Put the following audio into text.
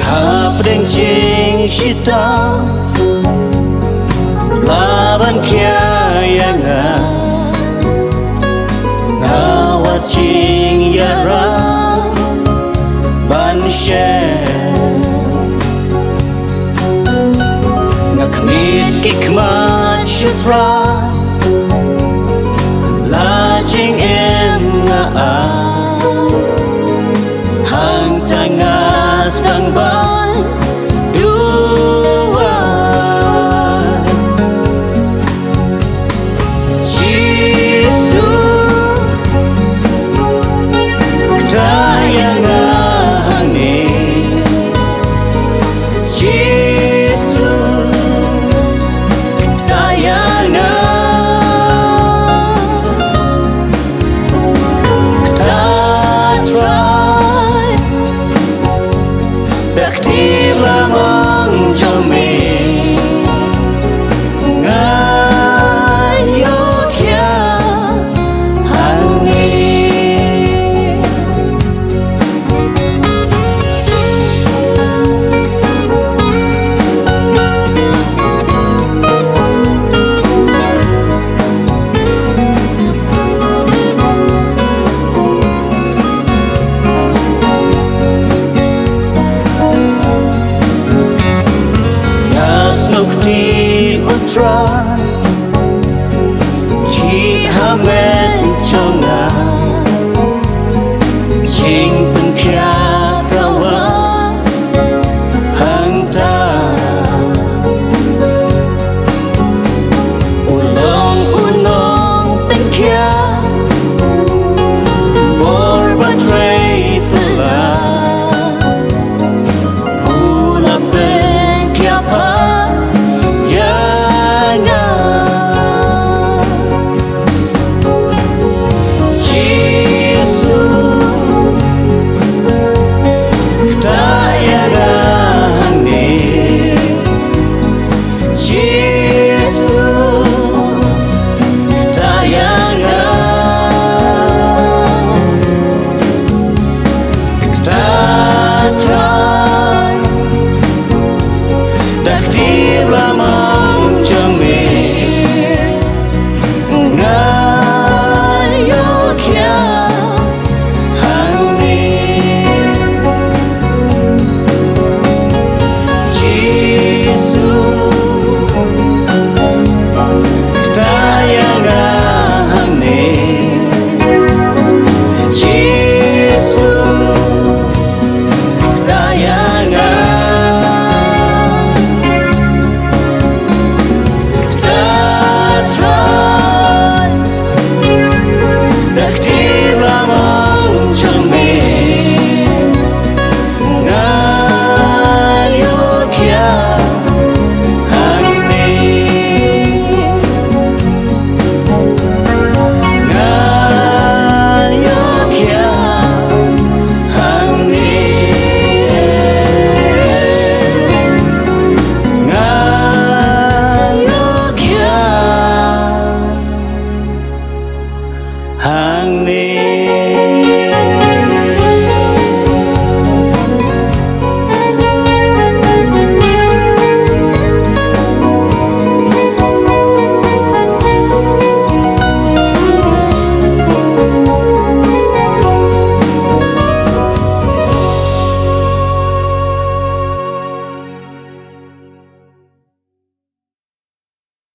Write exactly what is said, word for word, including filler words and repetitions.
Hapdeng jingshit, la ban khia ïa nga, nga wat jingïarap ban shem. Nga khmih ki khmat sha Trai, la jingim nga ai. Hangta nga sdang ban duwai. Jisu, ktah ïa nga hangne. Jisu, ktah ïa nga. Ktah Trai, da ka kti lamang jong me, nga ïoh khia hangne. Ïa sngewkti u Trai, khih ha me